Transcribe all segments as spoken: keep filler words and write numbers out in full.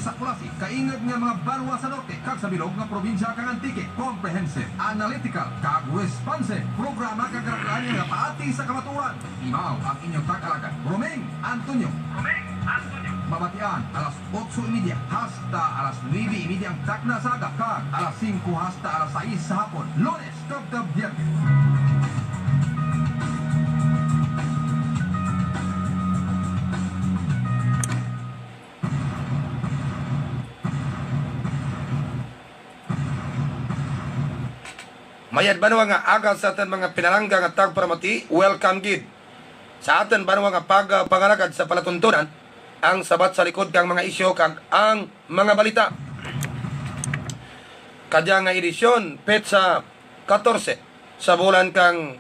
Sa Culasi, kaingud nga mga banwa sa norte, kag sa bilog nga probinsya kang Antique, comprehensive, analytical, kag responsive programa kag karaklaan nga nagapaati sa kamatuoran. Imaw ang inyo tag-alagad, Roming Antonio. Roming Antonio. Mabatian, alas otso y media hasta alas nuebe y media ang takna sa aga, kag alas singko hasta alas sais sa hapon, Lunes tubtob Biyernes. Mayad banwa nga aga sa atun mga pinalangga nga tagparamati, welcome gid. Sa atun banwa nga pag-, pangalagad sa palatuntunan, ang sabat sa likod kang mga isyu kag ang mga balita. Kadya nga edisyon, petsa katorse sa bulan kang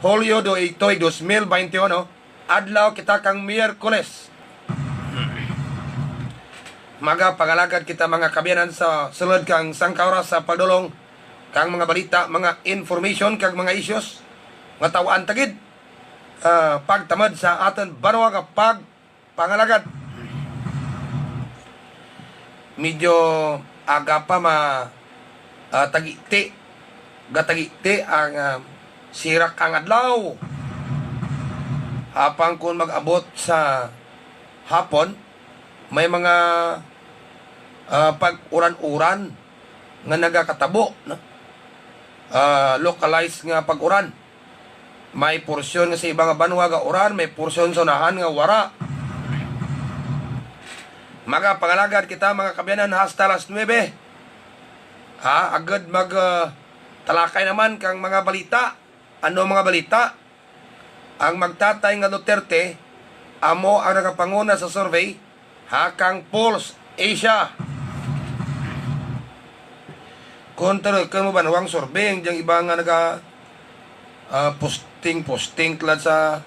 Hulyo do, tuig dos mil baynte uno, adlaw kita kang Miyerkules. Magapangalagad kita, mga kaabyanan, sa sulud kang sangka oras sa pagdulong kang mga balita, mga information kag mga issues nga taw-an ta gid, ah, pagtamud sa atun banwa nga pag- pangalagad. Medyo aga pa ma-, ah, tagiti, gatagiti ang, ah, sirak ang adlaw. Apang kon mag-abot sa hapon, may mga, ah, pag-uran-uran nga nagakatabo, no? Ah, localized nga pag-uran. May porsyon nga sa iba nga banwa gauran, may porsyon sa unahan nga wara. Magapangalagad kita, mga kaabyanan, hasta alas nuebe. Ha, agud mag, ah, talakay naman kang mga balita. Ano mga balita? Ang magtatay nga Duterte, amo ang nagapanguna sa survey, ha, kang Pulse Asia. Kon turukun mo banwa ang survey, ang dyang iba nga naga, ah, posting-posting tulad sa,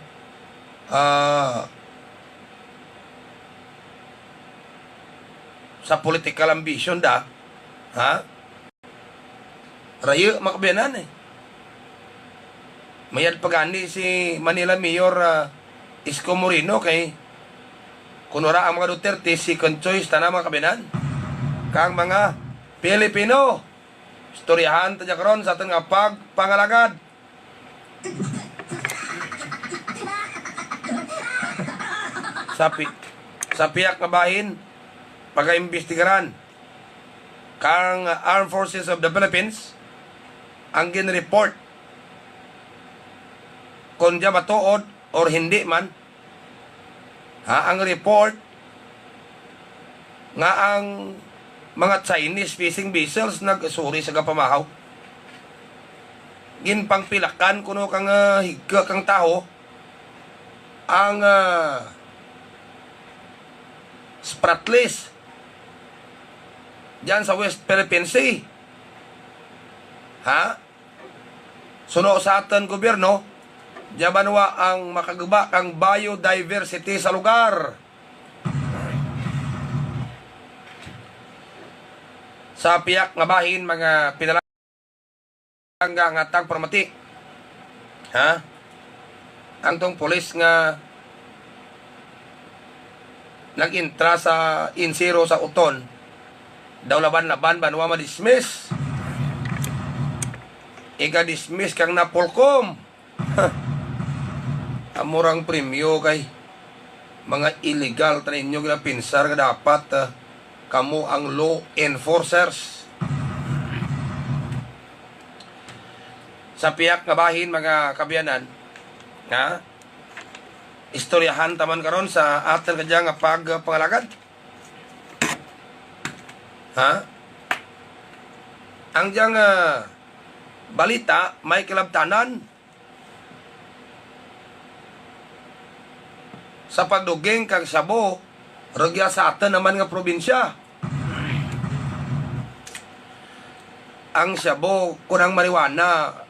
ah, sa political ambition da, ha? Rayu, mga kaabyanan, eh. Mayad pa gani si Manila Mayor, ah, Isko Moreno kay kon wara ang mga Duterte, second choice tana, mga kaabyanan, kang mga Pilipino. Istoryahan ta dya karon sa atun nga pagpangalagad. Sa pi-, sa piyak nga bahin, pagaimbestigaran kang Armed Forces of the Philippines ang gin-report. Kon dya matuod or hindi man, ha, ang report nga ang mga Chinese fishing vessels nagsuri sa gapamahaw. Ginpangpilakan kuno kang, ah, higka kang tawo ang, ah, Spratlys dyan sa West Philippine Sea. Ha? Suno sa atun gobyerno, dya banwa ang makaguba kang biodiversity sa lugar. Sa piyak nga bahin, mga pinalangga nga tagparamati. Ha? Ang tong pulis nga nag-intra sa Insiru sa Oton, daw laban-laban banwa ma-dismiss. Iga-dismiss kang Napolcom. Amo rang premyo kay mga illegal tana inyo ginapinsar nga dapat, ah, kamo ang law enforcers. Sa piyak nga bahin, mga kaabyanan, ha? Istoryahan ta man karon sa atun kadya nga pagpangalagad. Ha? Ang dyang, ah, balita, may kilabtanan sa pagduging kang shabu, rugya sa atun naman nga probinsya. Ang shabu, kon ang marijuana,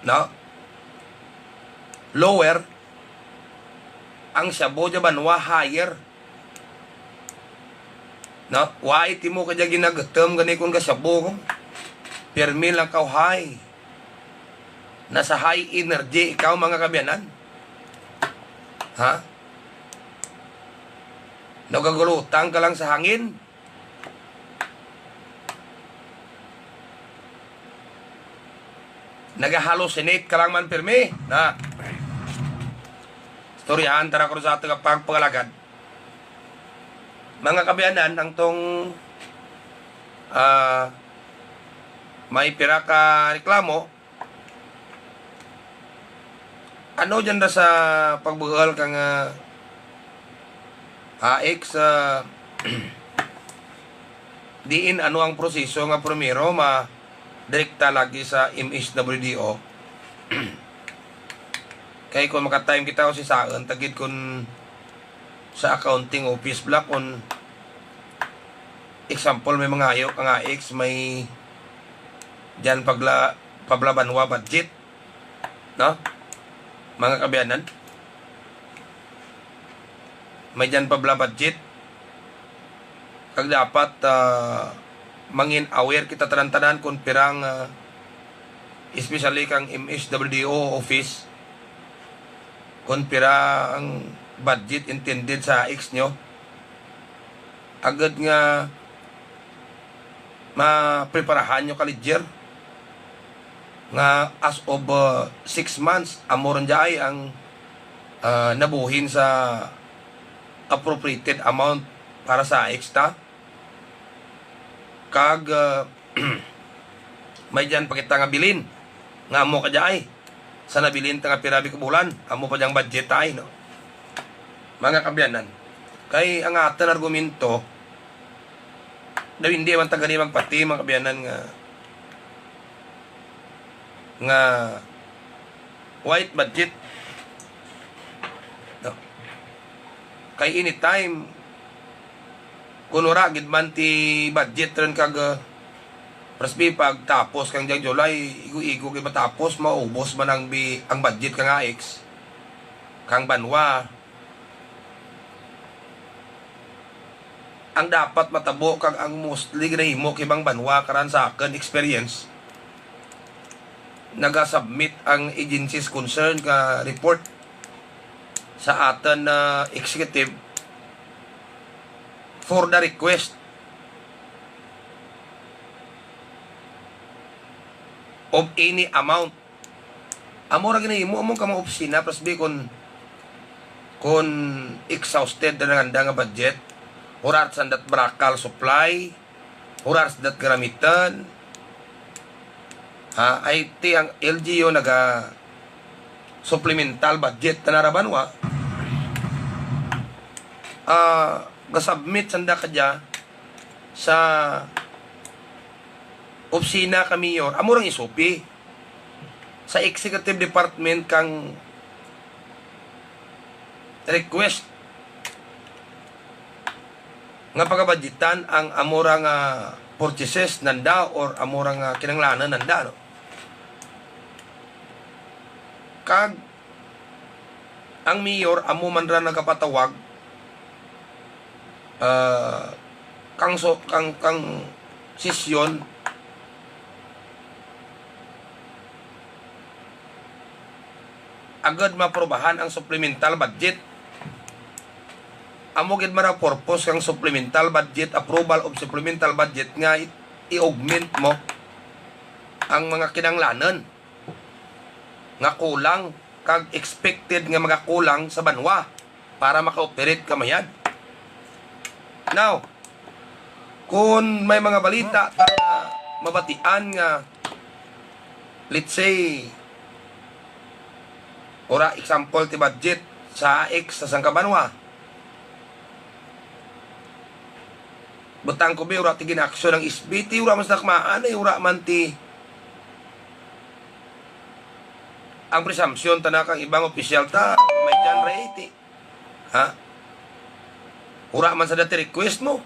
no? Lower, ang shabu dya banwa higher. No? Wara timo kadya ginagutum gani kon gashabu ko. Pirmi lang kaw high. Nasa high energy ikaw, mga kaabyanan. Ha? Nagagulutang ka lang sa hangin. Nagahallucinate ka lang man pirmi. Na. Istoryahan tana ko sa atun pagpangalagad. Mga kaabyanan, ang tong, ah, may pira ka reklamo, ano dyan da sa pagbuhal kang, ah, AICS, ah, diin ano ang proseso nga primero madirekta lagi sa M H W D O? Kay kon maka-time kita, usisaun ta gid kon sa accounting office bala kon example may mangayo kang AICS, may dyan pabla, pabla banwa budget. No? Mga kaabyanan. May dyan pabla budget. Kag dapat, ah, mangin aware kita tanan-tanan kon pira ang, ah, especially kang M H W D O office, kon pira ang budget intended sa AICS nyo. Agud nga mapreparahan nyo ka ledger nga as of, uh, six months, amo run dya ay ang, uh, nabuhin sa appropriated amount para sa AICS ta. Kag, uh, may dyan pa kita nga bilin nga amo ka dya ay. Sa nabilin ta nga pira bi ka bulan, amo pa dyang budget ay, no? Mga kaabyanan. Kay ang atun argumento, daw indi man ta gani magpati, mga kaabyanan, nga, nga white budget. No? Kay anytime, kon wara gid man ti budget run kag, ah, parehas bi pagtapos kang dyang July, igo-igo gid matapos, maubos man ang bi, ang budget kang AICS, kang banwa. Ang dapat matabo kag ang mostly ginahimo kang ibang banwa karan sa akun experience, naga-submit ang agencies concerned ka report sa atun, ah, executive for the request of any amount. Amo ra ginahimo amon kang mga opisina, parehas bi kon, kon exhausted na ang anda nga budget, wara ra sanda ti barakal supply, wara ra sanda ti garamitun. Ha, ay ti ang L G U naga-supplemental budget tana ra banwa. Ah, ga-submit sanda kadya sa opisina ka mayor, amo rang S O P. Sa executive department kang request nga pagabudgetan ang amo ra nga purchases nanda or amo ra nga kinahanglanun nanda, no? Kag ang mayor amo man ra nagapatawag, ah, kang so, kang, kang sesyon, agud maaprubahan ang supplemental budget. Amo gid man ra purpose kang supplemental budget, approval of supplemental budget, nga i-, i-augment mo ang mga kinahanglanun nga kulang kag expected nga magakulang sa banwa para maka-operate ka mayad. Now, kon may mga balita ta nga mabatian nga, let's say, wara example ti budget sa AICS sa sangka banwa. Butang ko bi, wara ti gin-action ang S B ti, wara man sanda kamaana, eh, wara man ti, ang presumption tana kang ibang opisyal ta, may dyan ra ti. Ha? Wara man sanda ti request mo.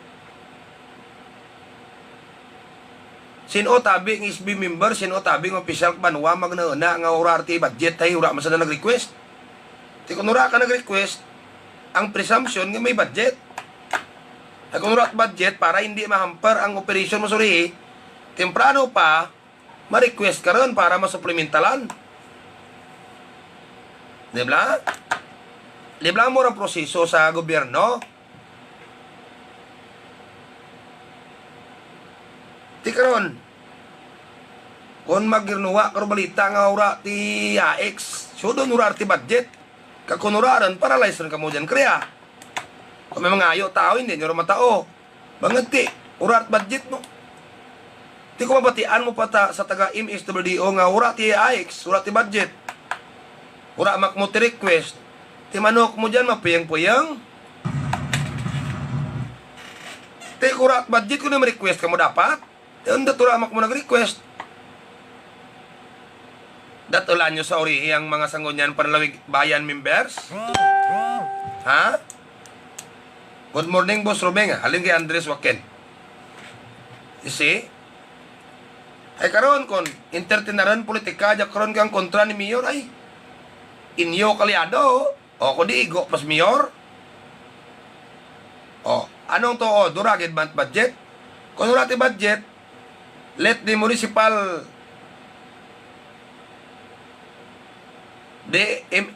Sin-o tabi nga S B member, sin-o tabi nga opisyal ka banwa, magnauna nga wara ti budget, hay, wara man sanda nag-request. Ti kon wara ka nag-request, ang presumption nga may budget. Hay kon wara budget, para indi ma-hamper ang operation mo surihi, temprano pa, ma-request ka run para masuplementalan. Di bala? Di bala amo ra proseso sa gobyerno? Ti karon, kon magirnuwa karo balita nga wara ti AICS, sugdon wara ti budget. Kag kon wara run, paralyze run kamo dyan, kara. Kon may mangayo tawo, indi nyo run matao. Bangud ti, wara ti budget, no? Ti kon mabatian mo pa ta, sa taga M S W D O nga wara ti AICS, wara ti budget. Wara man kamo ti request. Ti man kamo dyan mapuyung-puyung. Ti kon wara ti budget, kon may request kamo dapat. Ti unda wara man kamo nag-request. Datulan nyo sa urihi ang mga Sangguniang Panlawig Bayan members? Ha? Good morning, Boss Romeng. Halin kay Andres Waken. You see? Ay karon kon entertainer run politika dya karon kang kontra ni Mayor ay. Inyo kaalyado. O, kon di igo pa si Mayor. O, ano to, o, wara gid man budget. Kon wara ti budget, let the municipal, the, em,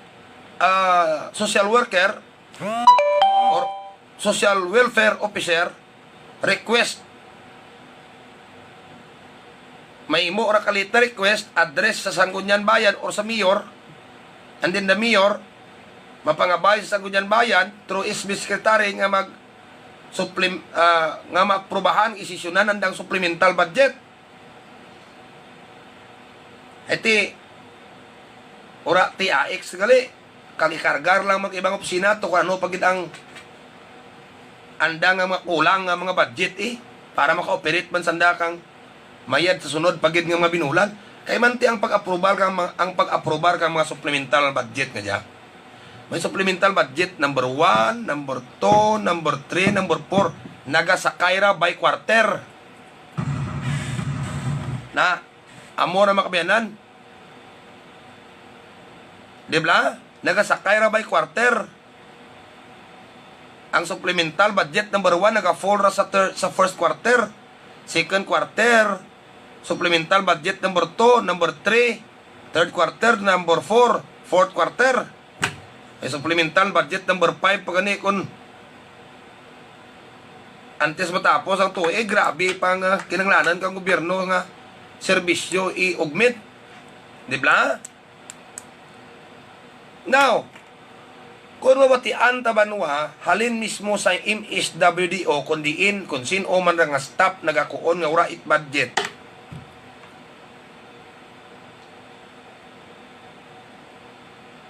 ah, social worker or social welfare officer request. Mahimo ra ka letter request, address sa Sangguniang Bayan or sa mayor, and then the mayor mapangabay sa Sangguniang Bayan through S B secretary nga mag-, supplem-, ah, nga maaprubahan, isesyonan andang supplemental budget. Ti, wara ti AICS gali. Kag ikarga run lang man kang iba nga opisina to kon ano pa gid ang anda nga mga kulang nga mga budget, eh, para maka-operate man sanda kang mayad sa sunod pa gid nga mga binulan. Kay man ti ang pag-aprobar kang mga, ang pag-aprobar kang mga supplemental budget nga dya. May supplemental budget number one, number two, number three, number four. Nagasakay ra by quarter. Na, amo ra man kabiyanan. Di bala? Nagasakay ra by quarter. Ang supplemental budget number one naga-fall ra sa thir-, sa first quarter, second quarter, supplemental budget number two, number three, third quarter, number four, fourth quarter. May supplemental budget number five pa gani kon antes matapos ang tuig, eh, grabe pa nga kinahanglanan kang gobyerno nga serbisyo i-augment. Di bala? Now, kon mabatian ta banwa, halin mismo sa M S W D O, kon diin, kon sin-o man ra nga staff nagakuon nga wara it budget.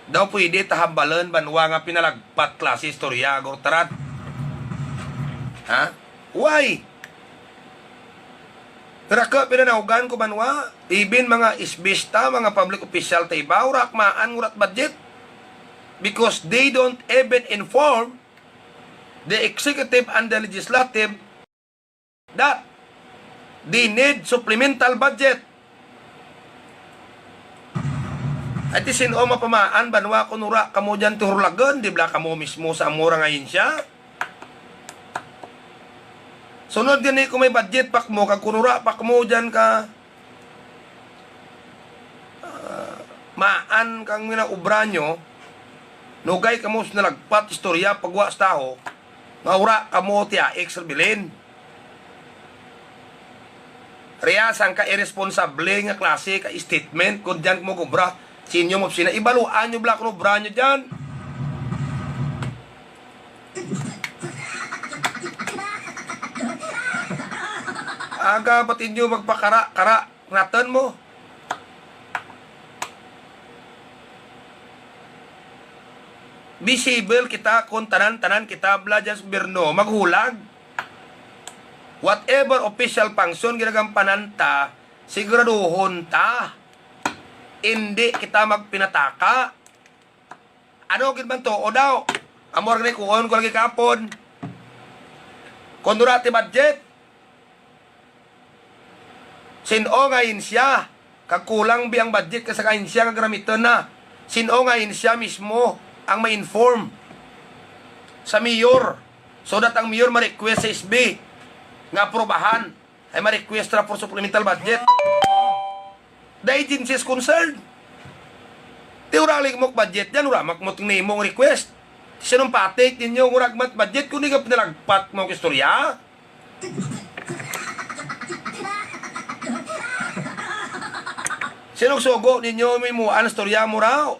Daw pwede ta hambalun banwa nga pinalagpat klase istorya, agor tarat. Ha? Why? Raku pinanaogan ko banwa, even mga S Bs ta, mga public official ta iba, wara kamaan nga wara ti budget. Because they don't even inform the executive and the legislative that they need supplemental budget. Ay ti sin-o mapamaan banwa kon wara kamo dyan ti hurlagun, di bala kamo mismo sa amo ra nga ahensya? Sunod gani kon may budget pa kamo, kag kon wara pa kamo dyan ka, ah, maan kang mga obra nyo, nugay kamo sa nalagpat istorya pa gwa sa tawo, nga wara kamo ti AICS ra bilin. Ria sangka irresponsable nga klase ka statement, kon dyan kamo gobra, sa inyo mga opisina, ibaluan nyo bala kon obra nyo dyan. Aga pa ti inyo magpakara-kara, natun mo. Be civil kita kon tanan-tanan kita bala dyan sa gobyerno, maghulag. Whatever official function ginagampanan ta, siguraduhon ta. Indi kita magpinataka. Ano gid man to, o daw? Amo ra gani kuon ko lagi kahapon. Kon wara ti budget, sin-o nga ahensya, kag kulang bi ang budget kang sangka ahensya nga garamitun na. Sin-o nga ahensya mismo ang ma-inform sa mayor, so that ang mayor ma-request sa S B nga aprubahan, ay ma-request ra for supplemental budget. The agencies concerned. Ti wara gali kamo budget dyan, wara man kamo ti nahimo nga request. Ti sin-o ang patik ninyo nga wara man budget, kon di ka pinalagpat kamo ka istorya? Sin-o sugo ninyo may himoan istorya mo raw?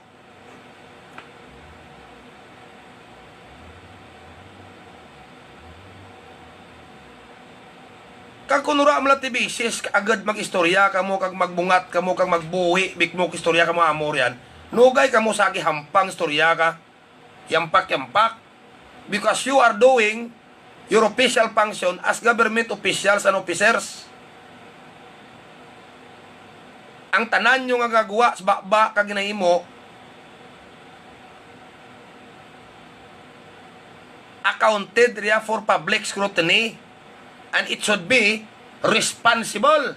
Kag kon wara man la ti basis, agud mag-istorya kamo, kag magbungat kamo, kag magbuhi bikmo kag istorya kamo amo riyan. Nugay kamo sa gihampang istorya ka. Yampak-yampak. Because you are doing your official function as government officials and officers. Ang tanan nyo nga gagwa sa baba kag ginahimo, accounted riya for public scrutiny. And it should be responsible.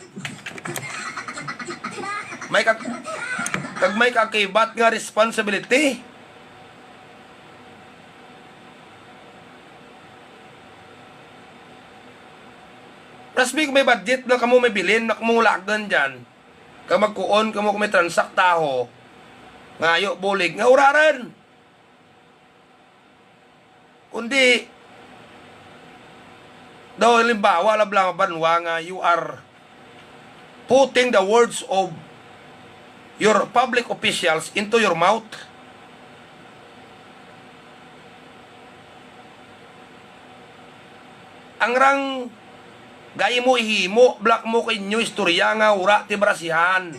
May kag-, kag may kakibat nga responsibility. Plasbik may budget na kamo, may bilin na kamo ulagun dyan. Kag magkuon kamo kon may transact taho. Ngayo bulig nga wara run. Kundi, daw halimbawa la bala nga banwa nga you are putting the words of your public officials into your mouth. Ang rang gahimo-himo bala kamo kang inyo istorya nga wara ti barasihan.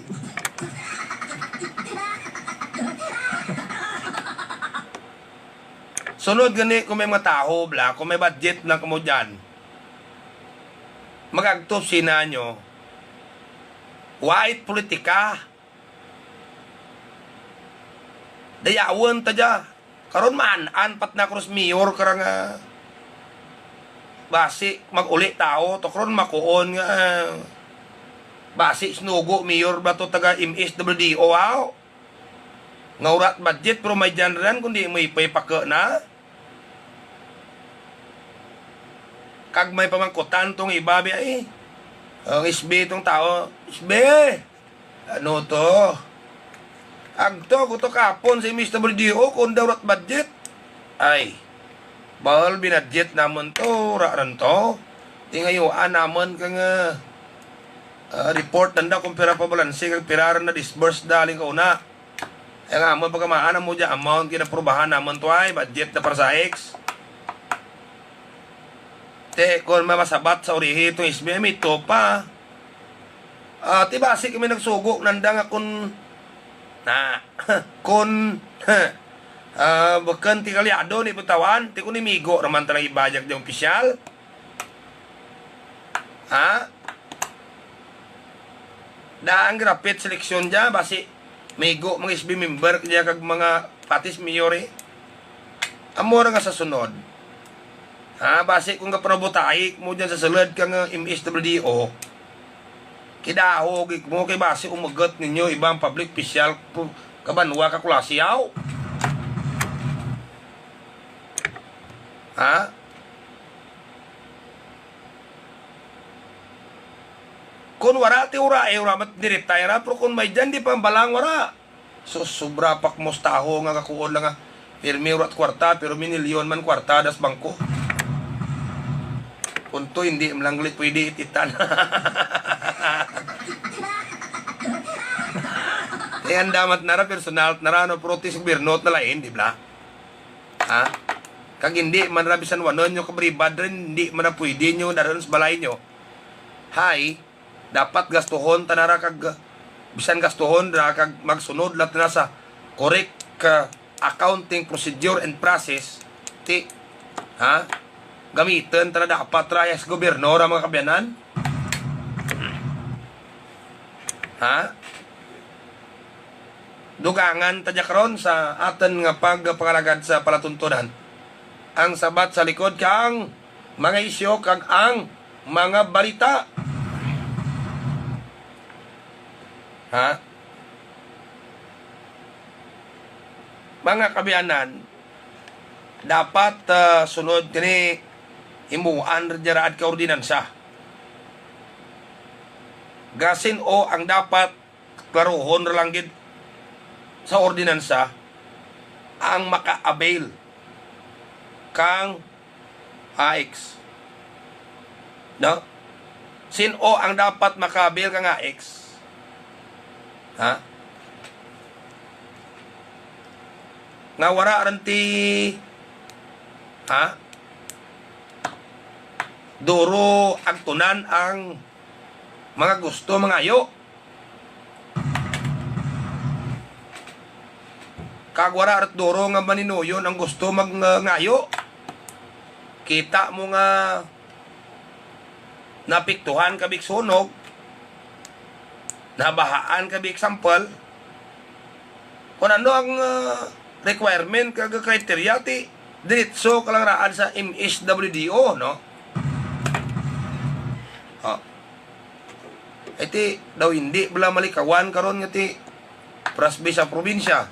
Sunod gani kon may mga taho bala, kon may budget na kamo dyan, mag-agto sa opisina nyo, wait politika. Dayawun ta dya. Karon maan-an pa tana karo sa mayor kara nga basi mag-uli tawo to, karon makuon nga, ah, basi sinugo mayor bala to taga M S W D O haw. Nga wara ti budget pero may dyan run kundi may pay pake na. Kag may pamangkutan tong iba bya, eh. Ang S B tong tawo, S B. Ano to? Agto ko to kahapon sa M S W D O kon daw wara ti budget. Ay, bahul binudget namun to, wara run to. Tingayoan namun kang, ah, ah, report nanda kon pira pa balanse kag pira run na-disburse da halin kauna. Ay nga amun pagkamaan amo dya amount ginaprobahan namun to ay budget na para sa X. Ti kon mamasabat sa urihi tong S B M ito pa. Ah, ti basi kami nagsugo nanda nga kon, na, kon, ah, bukun ti kalyado ni butawan, ti kon imigo ra man tana nga iba dya nga opisyal. Ha? Daan ginapit sa eleksyon dya, basi migo mga S B member dya kag mga pati sa mayor, eh. Amo ra nga sa sunod. Ha, basi kon gapanabutahi kamo dyan sa sulud kang, ah, M S W D O. Kidahog kamo kay basi umagut ninyo iba nga public official pu-, kabanwa ka klase haw. Ha? Kon wara ti wara, eh, wara man ti ni-retire, pero kon may dyan di pa balang wara. Sus, sobra pa kamo sa taho nga gakuon lang nga pirmi wara ti kwarta, pero minilyon man kwarta da sa bangko. Punto, indi man lang gali pwede ititan. Ti anda man tana ra, personal tana ra, no, pero ti sa gobyerno tana lain, di bala? Ha? Kag indi man ra bisan wanon nyo kabaribad run, indi man ra pwede nyo darun sa balay nyo. Hay, dapat gastuhon tana ra kag, bisan gastuhon ra kag magsunod lang tana sa correct ka accounting procedure and process, ti, ha? Gamitun tana dapat ra sa gobyerno ra, mga kaabyanan. Ha? Dugangan ta dya karon sa atun nga pagpangalagad sa palatuntunan. Ang sabat sa likod kang mga isyu kag ang mga balita. Ha? Mga kaabyanan, dapat, ah, sunod kani himuan ra dya raad ka ordinansa. Gasin-o ang dapat klaruhon ra lang gid sa ordinansa ang maka-avail kang A X. No? Sin-o ang dapat maka-avail kang A X? Ha? Nga wara run ti, ha? Duro agtunan ang mga gusto mangayo. Kag wara run ti duro nga maninuyon ang gusto mag-, nga-, ngayo. Kita mo nga naapektuhan ka bi ka sunog, nabahaan ka bi, example, kon ano ang, ah, requirement kag criteria ti diretso ka lang raad sa M S W D O, no? O. Ay ti, daw indi bala malikawan karon nga ti, paras bi sa probinsya.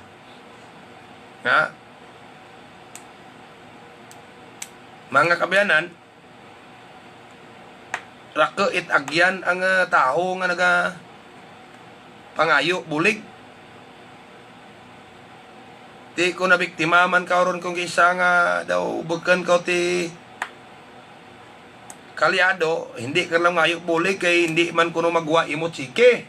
Ha? Mga kaabyanan, raku it agyan ang, ah, tawo nga nagapangayo bulig. Ti kon nabiktima man kaw run kon kaisa nga daw bukun kaw ti kalyado, indi ka lang mangayo bulig kay indi man kuno magwa imo tseke.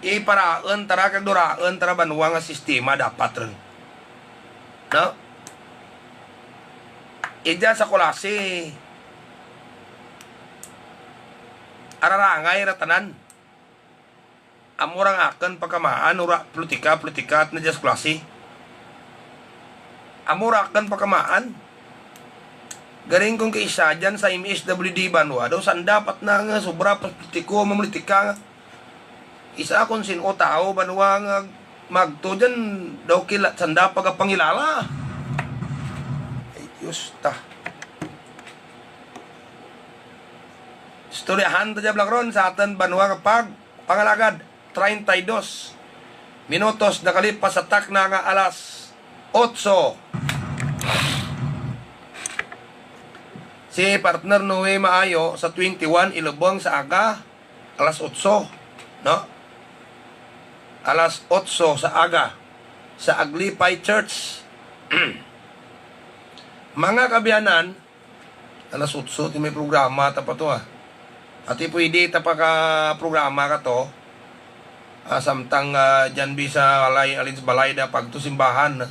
Iparaun tara kag duraun tara banwa nga sistema dapat run. No? Ija sa Culasi, ararangay ra tanan. Amo ra ang akun pakamaan, wara politika, politika tana dya sa Culasi. Amo ra akun pakamaan. Garing kon kaisa dyan sa M S W D banwa, daw sanda pa tana nga sobra pa sa politiko, mamolitika nga. Isa kon sin-o tawo banwa nga magto dyan, daw kila-, sanda pa gapangilala. Ay, Diyos ta. Istoryahan ta dya bala karon sa atun banwa nga pag-, pangalagad, treinta y dos minutos nakalipas sa takna nga alas otso. Si partner Noe Maayo sa twenty-one ilubong sa aga, alas otso, no? Alas otso sa aga, sa Aglipay Church. Mga kaabyanan, alas otso ti may programa ta pa to, ah. Ti pwede ta pakaprograma kato. Ah, samtang, ah, dyan bi sa balay, alin sa balay da pagto simbahan, ah.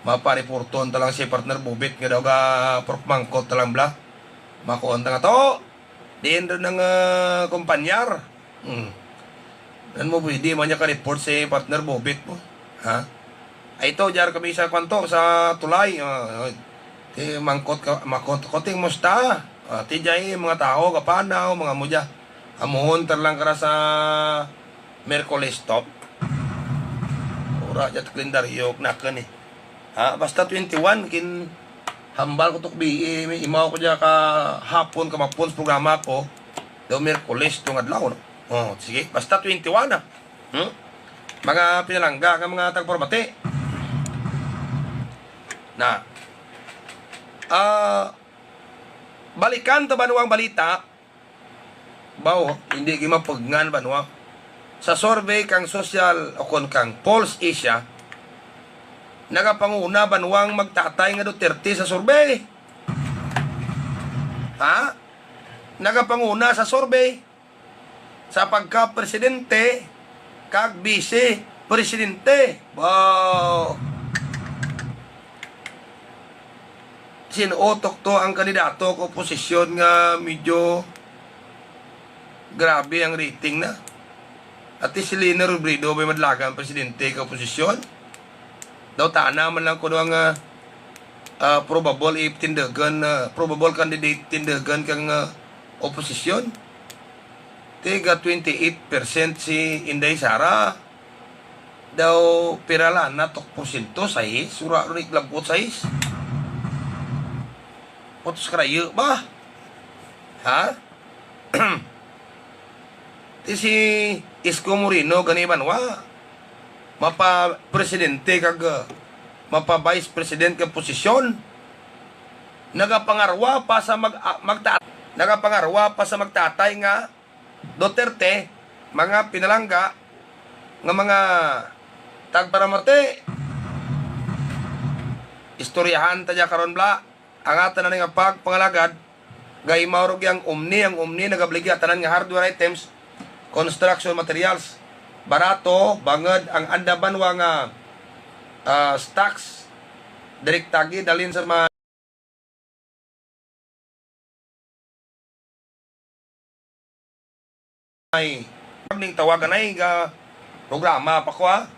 Mapareporton ta lang si partner Bobet nga daw ga-, purok mangkot ta lang bala. Makuon ta nga to. Diin run ang, ah, kumpanyar. Hmm. Nan mo pwede man dya ka-report si partner Bobet mo. Ha? Ay to, dya ra kami sa kwan to, sa tulay. Ah, ah. Ti mangkot ka, mangkot ko, ti musta? Ah, ti dya, eh, mga tawo, kapanaw, mga amo dya. Amuhon ta lang kara sa Miyerkules to. Wara dya ti kalendaryo, nakun, eh. Ha, basta twenty-one, kin-, hambal ko to kabi, eh, may imaw ko dya kahapon, kamapon sa programa ko. Daw Miyerkules tong adlaw, no? O, sige, basta twenty-one, ah. Hmm? Mga pinalangga kang mga tagparamati. Na. Ah, balikan ta banwa ang balita. Baw, indi gid mapugngan banwa. Sa survey kang social ukon kang Pulse Asia, nagapanguna banwa ang magtatay nga Duterte sa survey. Ha? Nagapanguna sa survey sa pagka-presidente kag bise-presidente. Baw. Sin-o tukto ang kandidato ka oposisyon nga medyo grabe ang rating na? Ati si Leni Robredo bay madalagan presidente ka oposisyon? Daw tana man lang kuno ang, ah, ah, probable itindugan, ah, probable candidate tindugan kang, ah, oposisyon. Ti ga twenty-eight percent si Inday Sara. Daw pira lang na to porsyento, sais, wara run ikalabot sais. Kuantos karayo ba? Ha? Ti si Isko Moreno gani banwa, mapa-presidente kag, mapa-vice president ka posisyon. Nagapangarwa pa sa mag-, ah, magta-, nagapangarwa pa sa magtatay nga Duterte, mga pinalangga, nga mga tagparamati. Istoryahan ta dya karon bala, ang atun nga pagpangalagad, gaimaw rugya ang Omni, ang Omni nagabaligya tanan nga hardware items, construction materials. Barato, bangud ang anda banwa nga, ah, stocks, direkta gid halin sa may Ay, ning tawagan ay nga programa pa ko, ha?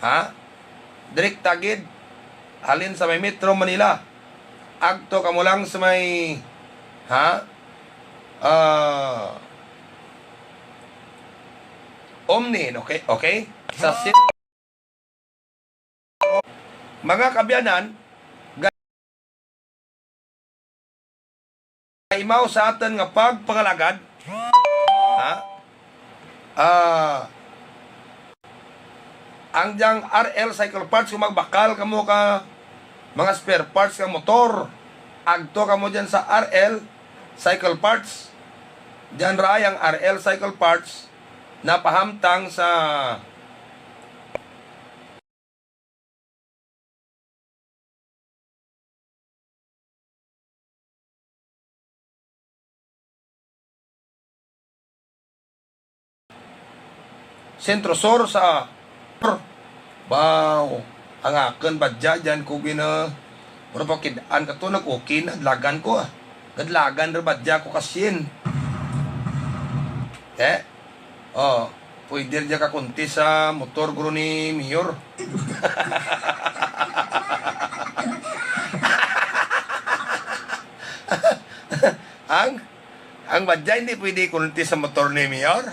Ha? Direkta gid. Halin sa may Metro Manila. Agto kamo lang sa may, ha? Ah, Omni, okay? Okay? Sa si-, mga kaabyanan, gaimaw sa atun nga pagpangalagad, ha? Ah, ang dyang R L Cycle Parts, kon magbakal kamo ka mga spare parts ka motor, agto kamo dyan sa R L Cycle Parts. Dyan ra ay ang R L Cycle Parts napahamtang sa Centro Sur sa Bao. Ang akun badya dyan ko gina-, pero pakit-an kato nag-okay na, dalagan ko, ah. Kadalagan ra badya ko ka syen. Eh? Oh, pwede ra dya ka contest sa motor guro ni Mayor. Ang, ang badya indi pwede contest sa motor ni Mayor.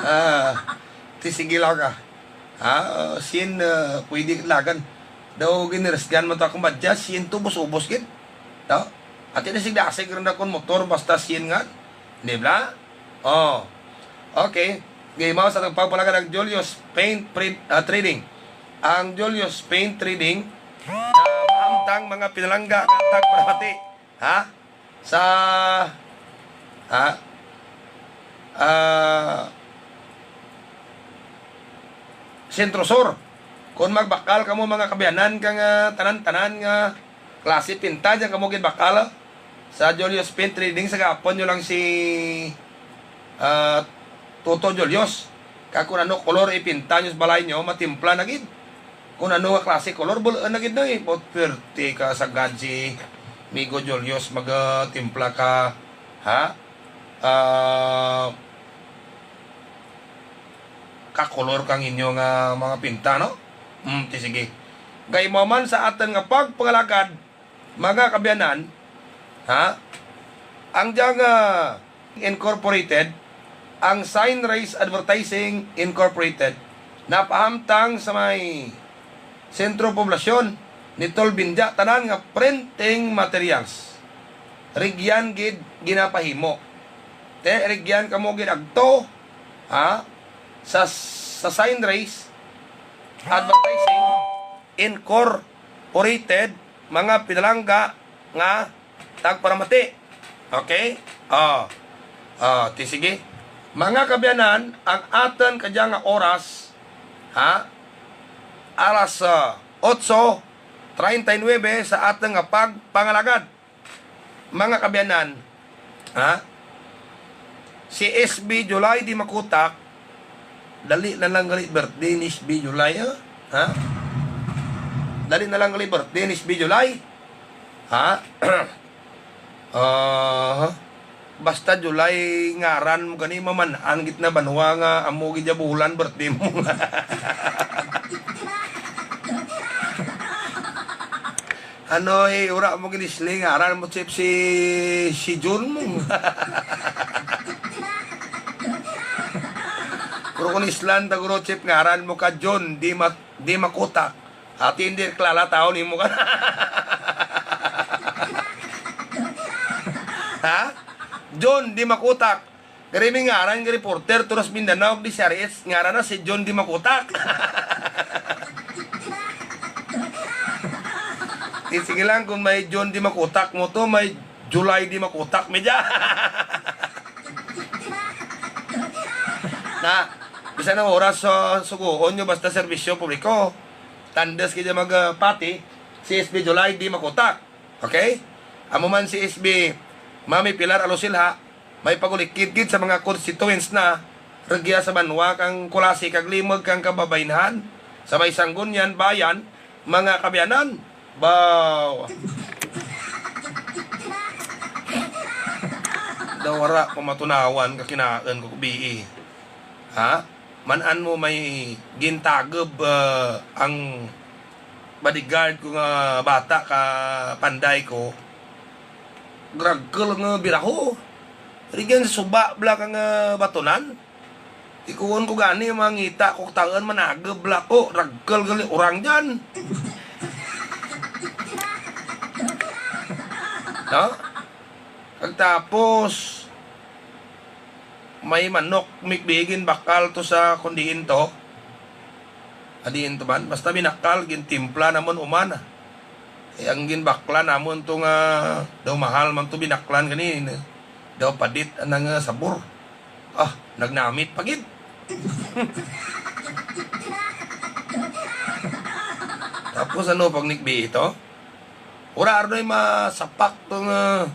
Ah, ti sige lang ka. Ah, syen, ah, pwede dalagan. Daw ginresgan man to akun badya, syen to ubos-ubos gid. Daw, ati dasig-dasig run da kon motor basta syen nga. Di bala? Oh. Okay. Gaimaw sa atun pagpangalagad ang Julius Paint Pre-, ah, Trading. Ang Julius Paint Trading, ah, napahamtang mga pinalangga nga tagparamati. Ha? Sa, ha? Ah, Centro Sur. Kon magbakal kamo mga kaabyanan kang, ah, tanan-tanan nga klase pinta, dyan kamo gid bakal, ah, sa Julius Paint Trading, sagapun nyo lang si, ah, Toto Julius. Kag kon ano kolor ipinta nyo sa balay nyo, matimpla na gid. Kon ano nga klase kolor, bul-un na gid, no, eh. But pwerte ka sagad si Migo Julius magtimpla ka, ha? Ah, kakolor kang inyo nga mga pinta, no? Hmm, ti sige. Gaimaw man sa atun nga pagpangalagad, mga kaabyanan, ha? Ang dyang, ah, Incorporated, ang Sign Race Advertising Incorporated, napahamtang sa may Sentro Poblasyon, ni Tol Binja, tanan nga printing materials. Rugyan gid ginapahimo. Te, rugyan kamo gid agto, ha? Sa, sa Sign Race Advertising Incorporated, mga pinalangga nga tagparamati. Okay? Oh. Oh, ti sige. Mga kaabyanan, ang atun kadya nga oras, ha? Alas, ah, otso treinta y nueve sa atun nga pagpangalagad. Mga kaabyanan, ha? Si S B July Dimacutak, dali na lang gali birthday ni S B July, ha? Ha? Dali na lang gali birthday ni S B July. Ha? Ah, basta July ngaran mo gani, maman-an gid na banwa nga amo gid dya bulan birthday mo. Ano, eh, wara mo gid isli ngaran mo, Chief, si, si Jun mo. Pero kon islan ta guro, Chief, ngaran mo ka Jun, Dima-, Dimacutak. Ati indi kilala tawo nimo ka. Ha? Jun Dimacutak. Gari mi ngaran nga reporter, turas Mindanao, D Z R H, ngaran na si Jun Dimacutak. Ti sige lang, kon may Jun Dimacutak mo to, may July Dimacutak mi dya. Na, bisan ano oras, ah, suguon nyo, basta serbisyo publiko. Tandus gid dya mag, ah, pati, si S B July Dimacutak. Okay? Amo man si S B Mami Pilar Alusilha, may pagulikid gid sa mga constituents na rugya sa banwa kang Culasi kag Limug kang kababainhan sa may Sangguniang Bayan, mga kaabyanan. Baw. Daw wara pa matunawan ka kinaun ko kubii. Ha? Man-an mo may gintagub, ah, ang bodyguard ko nga bata ka panday ko. Gragkul nga biraho. Rugyan sa suba bala kang, ah, batunan. Ikuon ko gani mangita ko kataun managub bala ko, ragkul gali urang dyan. No? Kag tapos, may manok mi kubii ginbakal to sa kon diin to. Adiin to man, basta binakal, gintimpla namun uma na. Eh, ang ginbaklan namun to nga, daw mahal man to binaklan gani, daw padit anang, ah, sabor. Ah, nagnamit pa gid. Tapos ano pang nikbi ito? Wara run masapak to nga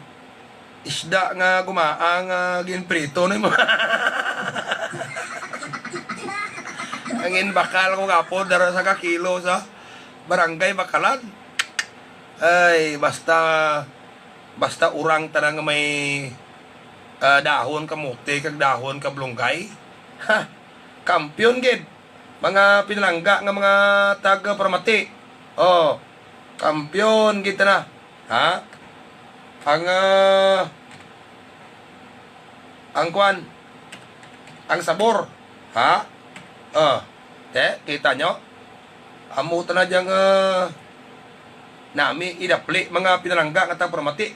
isda nga gumaang nga ginprito na mo. Ang ginbakal ko gapon, dara sa ka kilo sa barangay bakalan. Ay, basta, basta urang tana nga may, ah, dahon kamote kag dahon kablunggay. Ha, kampiyon gid. Mga pinalangga nga mga taga-paramati. O, kampiyon gid tana. Ha? Ang, ah, ang kwan, ang sabor. Ha? O, te, kita nyo? Amo tana dyang, ah, nami idapli mga pinalangga nga taga-paramati.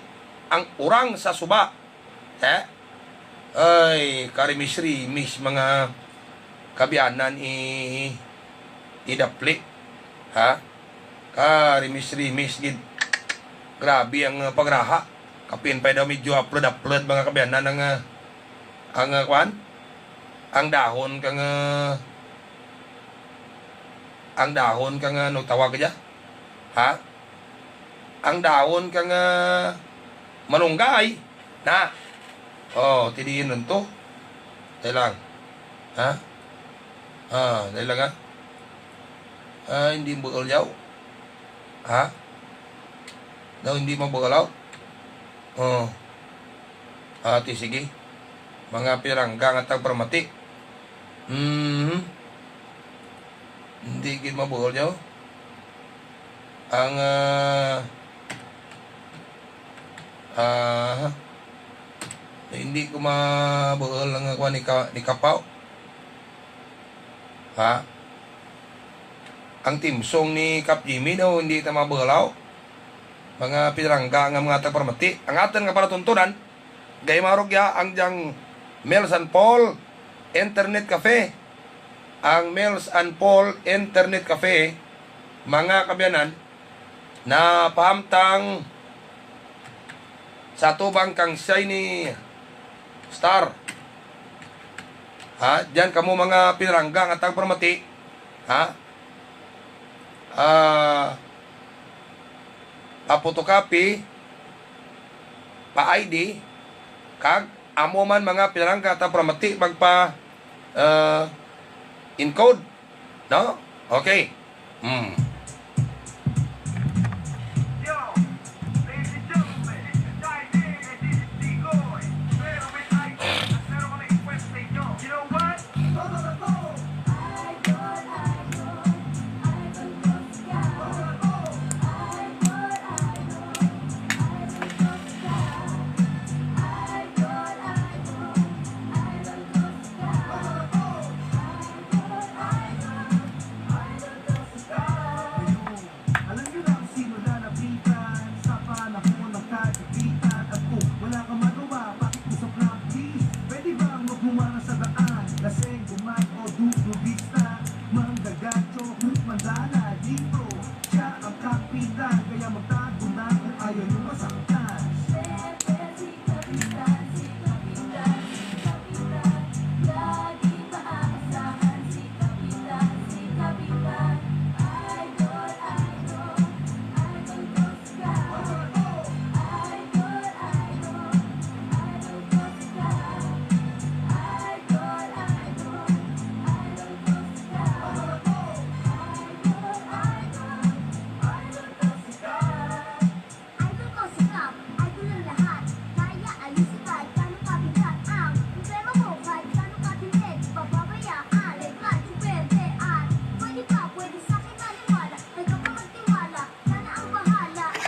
Ang urang sa suba. Te? Ay, karimis-rimis mga kaabyanan i, idapli. Ha? Karimis-rimis gid. Grabe ang, ah, pagraha. Kapin pa daw medyo aplod-aplod mga kaabyanan ang, ah, ang, ah, kwan? Ang dahon kang, ah, ang dahon kang, ah, ano tawag dya? Ha? Ang dahon kang, ah, malunggay. Na. O, ti diin run to. Dali lang. Ha? Ah, dali lang, ha? Ah, indi mabuul dya. Ha? Daw indi mabuul, aw? O. Ah, ti sige. Mga pinalangga nga taga-paramati. Hmm. Indi gid mabuul dya. Ang, ah, ah, indi ko mabuul ang kwan ni Ka-, ni Kapaw. Ha? Ang theme song ni Kap Jimmy daw, indi ta mabuul aw. Mga pinalangga nga mga taga-paramati. Ang atun nga palatuntunan, gaimaw rugya ang dyang Mel San Paul Internet Cafe. Ang Mel San Paul Internet Cafe, mga kaabyanan, napahamtang sa atubang kang Shiny Star. Ha, dyan kamo mga pinalangga nga taga-paramati. Ha? Ah, pa-photocopy, pa-I D, kag amo man mga pinalangga nga taga-paramati magpa, ah, encode. No? Okay. Hmm. Alam niyo na kung sino nanapitan sa panahon ng kagipitan. At kung wala kang magawa, pakiusap lang, please. Pwede bang maghumara sa daan? Lasing, gumad o dudubista? Manggagatyo, humanda na dito. Siya ang kapitan, kaya magtago na kung ayaw niyo masaktan. Siyempre, si Kapitan, si Kapitan, si Kapitan. Laging maaasahan si Kapitan, si Kapitan. Idol, idol, idol ko si Kapitan. Idol, idol.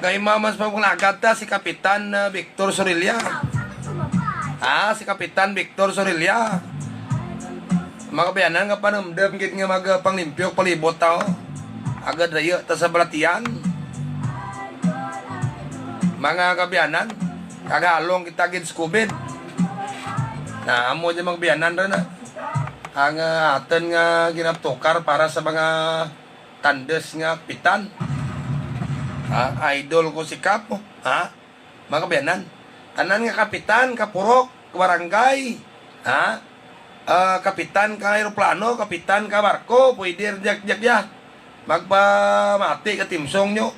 Kaimaw man sa pagpangalagad ta si Kapitan, ah, Victor Sorilla. Ah, si Kapitan Victor Sorilla. Mga kaabyanan, nga panumdum gid nga magpanglimpyo palibot ta, o. Agud rayo ta sa balatian. Mga kaabyanan, kag halong kita gid sa COVID. Na, amo dya mga kaabyanan run, ah. Ang, ah, atun nga ginaptukar para sa mga tandes nga kapitan. Ha, idol ko si Kap, ha? Mga kaabyanan. Tanan nga kapitan ka purok, ka barangay, ha? Ah, kapitan ka eroplano, kapitan ka barko, pwede run dya, dya, dya. Magpamati ka timsong nyo.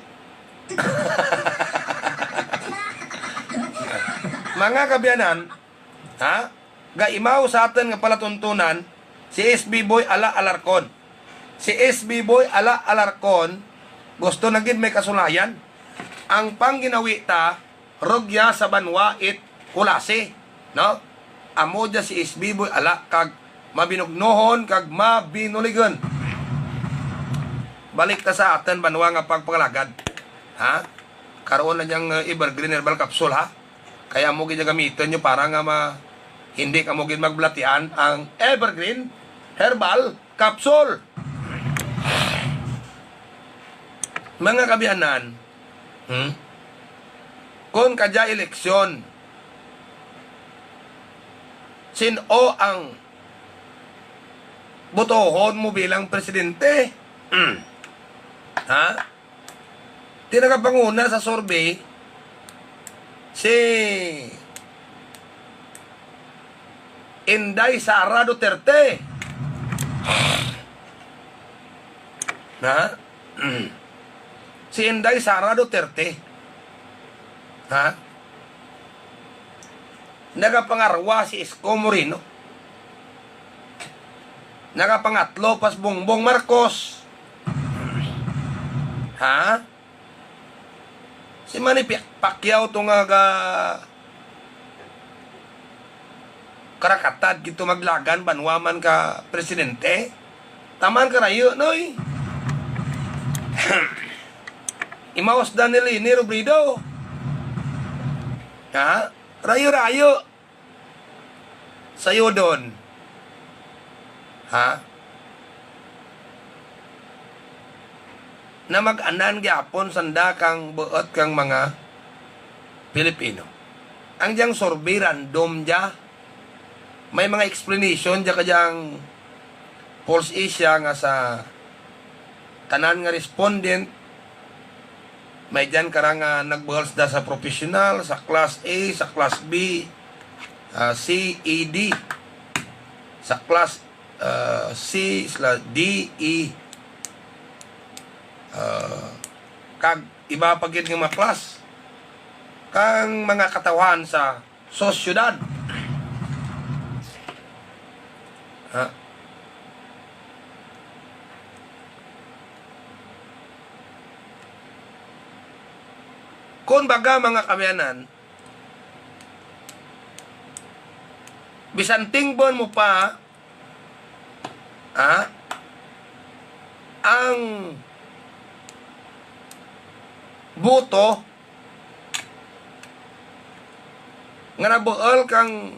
Mga kaabyanan, ha? Gaimaw sa atun nga palatuntunan, si S B Boy Ala Alarcon. Si S B Boy Ala Alarcon, gusto na gid may kasulayan. Ang pangginawi ta, rugya sa banwa it kulasi, no? Amo dya si S B Boy Ala kag mabinugnohon kag mabinuligun. Balik ta sa atun banwa nga pagpangalagad. Ha? Karon na dyang, eh, Evergreen Herbal Capsule, ha? Kaya amo gid dya gamitun nyo para nga ma-, hindi kamo gid magbalatian ang Evergreen Herbal Capsule. Mga kaabyanan, hmm? Kon kadya eleksyon, sin-o ang botohon mo bilang presidente? Hmm. Ha? Ti nagapanguna sa survey si Inday Sara Duterte. Ha? Si Inday Sara Duterte. Ha? Nagapangarwa si Isko Moreno. Nagapangatlo pa si Bongbong Marcos. Ha? Si Manny Pi-, Pacquiao to nga ga-, karakatad gid to maglagan banwa man ka presidente. Taman karayo, noy. Imaw si Daniel Leni Robredo. Ha? Rayo-rayo. Sayodon. Ha? Na mag-anan gihapon sanda kang buut kang mga Pilipino. Ang dyang survey random dya. May mga explanation dya ka dyang Pulse Asia nga sa tanan nga respondent, may dyan kara nga nagbuul sanda sa professional, sa class A, sa class B, ah, C, A, D, sa class, ah, C, sla D, E, ah, kag iba pa gid nga mga class. Kang mga katawhan sa sosyedad. Ha? Kon baga, mga kaabyanan, bisan tingbun mo pa, ha, ang boto nga nabuul kang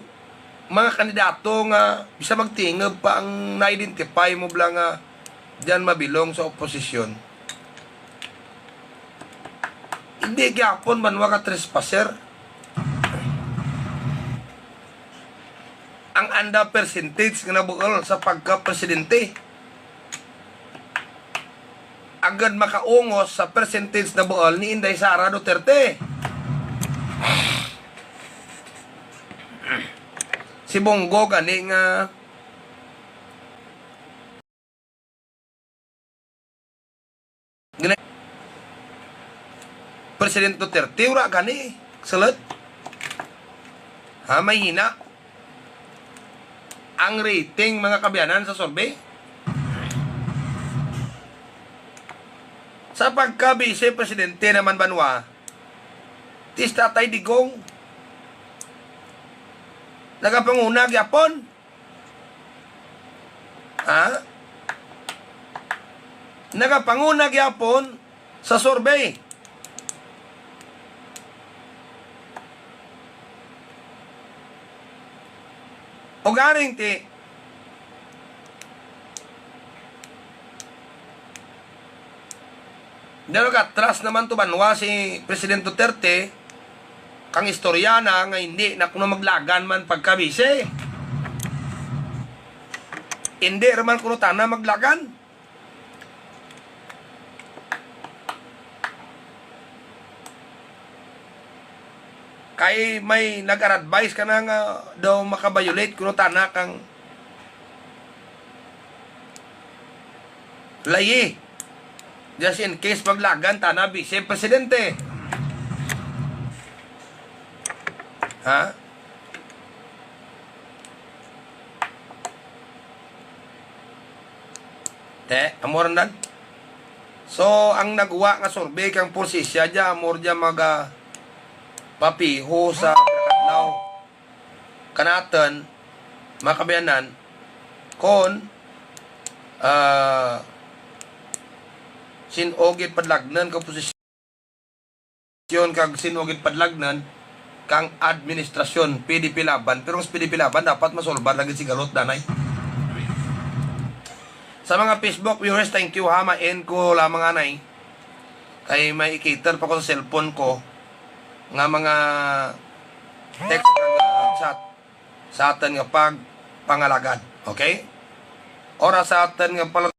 mga kandidato nga bisan magtingup pa ang na-identify mo bala nga dyan mabilong sa oposisyon. Indi gihapon banwa ka trespasser ang anda percentage nga nabuul sa pagka-presidente. Agud makaungos sa percentage nabuul ni Inday Sara Duterte. Si Bong Go gani nga gina-, President Duterte, wara gani, sulud. Ha, mahina ang rating, mga kaabyanan, sa survey. Sa pagka-Vice Presidente naman banwa, ti si Tatay Digong. Nagapanguna gihapon. Ha? Nagapanguna gihapon sa survey. Ugaring ti, daw nag-atras na man to banwa si President Duterte, kang istorya na nga indi na kuno maglagan man pagka-bise. Indi ra man kuno tana maglagan. Kay may nag-advise kana nga daw maka-violate kuno tana kang layi. Just in case maglagan tana bise presidente. Ha? Te, amo ra ndan. So, ang naggwa nga survey kang Pulse Asia dya, amo ra dya maga, ah, papiho sa adlaw kanatun, mga kaabyanan, kon, ah, sin-o gid padalagnun kang posisyon kag sin-o gid padalagnun kang administrasyon, P D P Laban. Pero ang P D P Laban dapat masolbar lagi si Garot, danay. Sa mga Facebook viewers, thank you ha, ma-end ko lamang anay. Kay may i-cater pa ko sa cellphone ko nga mga text kag, ah, chat sa atun nga pagpangalagad. Okay? Oras sa atun nga pala